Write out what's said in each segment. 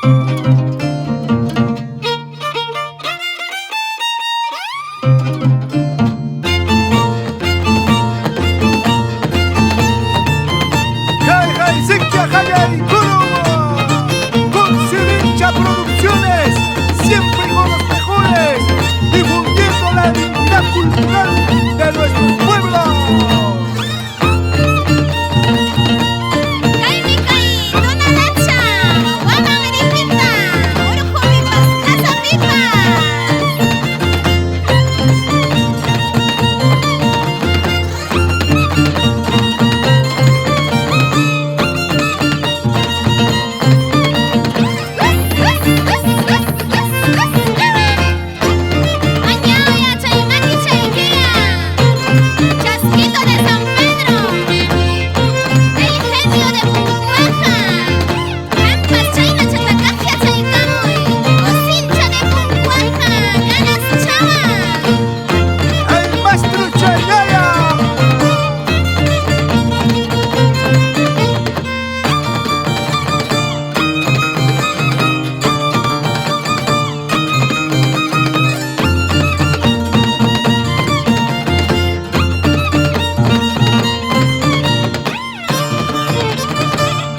Hey, hey, Sikia, Hayay, Kurumo. Con Sirincha Producciones, siempre con los mejores, difundiendo la identidad cultural de nuestro pueblo. Kaymi kay Tunalacha, Waman Ripita, Urqupipas, Qasapipas. Añaya chay maki chay kira, Chasquito de San Pedro, el genio de Punkuaja, Pampas chayna chatakaqya chay kamuy, Osincha de Punkuaja, ganas chawa. El maestro Chayaya.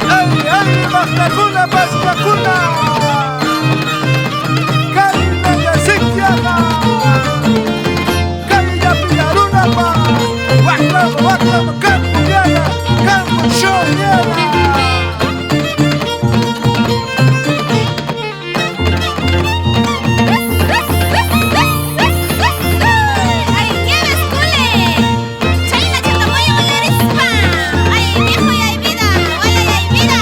¡Ay, ay, Pascacuna, Pascacuna! ¡Karina Yasikiaga! ¡Kaya Pillarunapa! ¡Waklama, waklama, campo yaga! ¡Campo show yaga! Ay, Nieves Cule, chayna chatamoy uyarispa. Ay, viejo y ay vida, ay, ay, ay vida.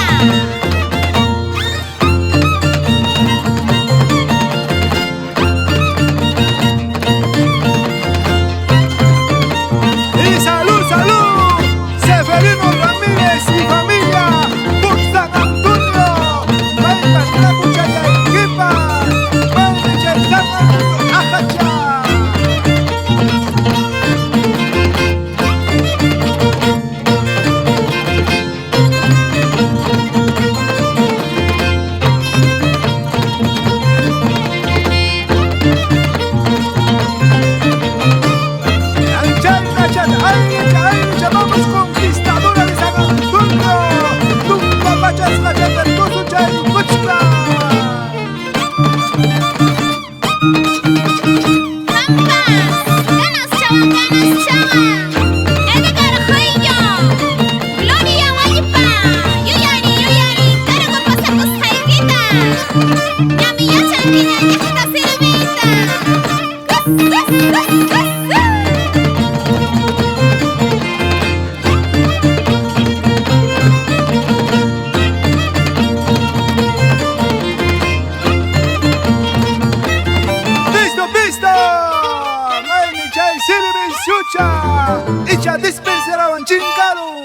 ¡Y salud, salud! Seferino Ramírez y familia por San Antonio. ¡Maypa Tlacuchayayquipa! ¡Maypa San Antonio Ajacha! ¡Ay, llamamos conquistadora de San Antonio! ¡Tumba pachas machata chay kuchka! Pampas, ganas chawa, ganas chawa. Edgar Joyo, Gloria Wallpa, yuyari, yuyari, cargo pasakusqaykita. Ñami yachankiña llaqta sirviyta. ¡Listo, listo! ¡Maymi chay sirvi sucha! ¡Icha dispenserawan chinkaru!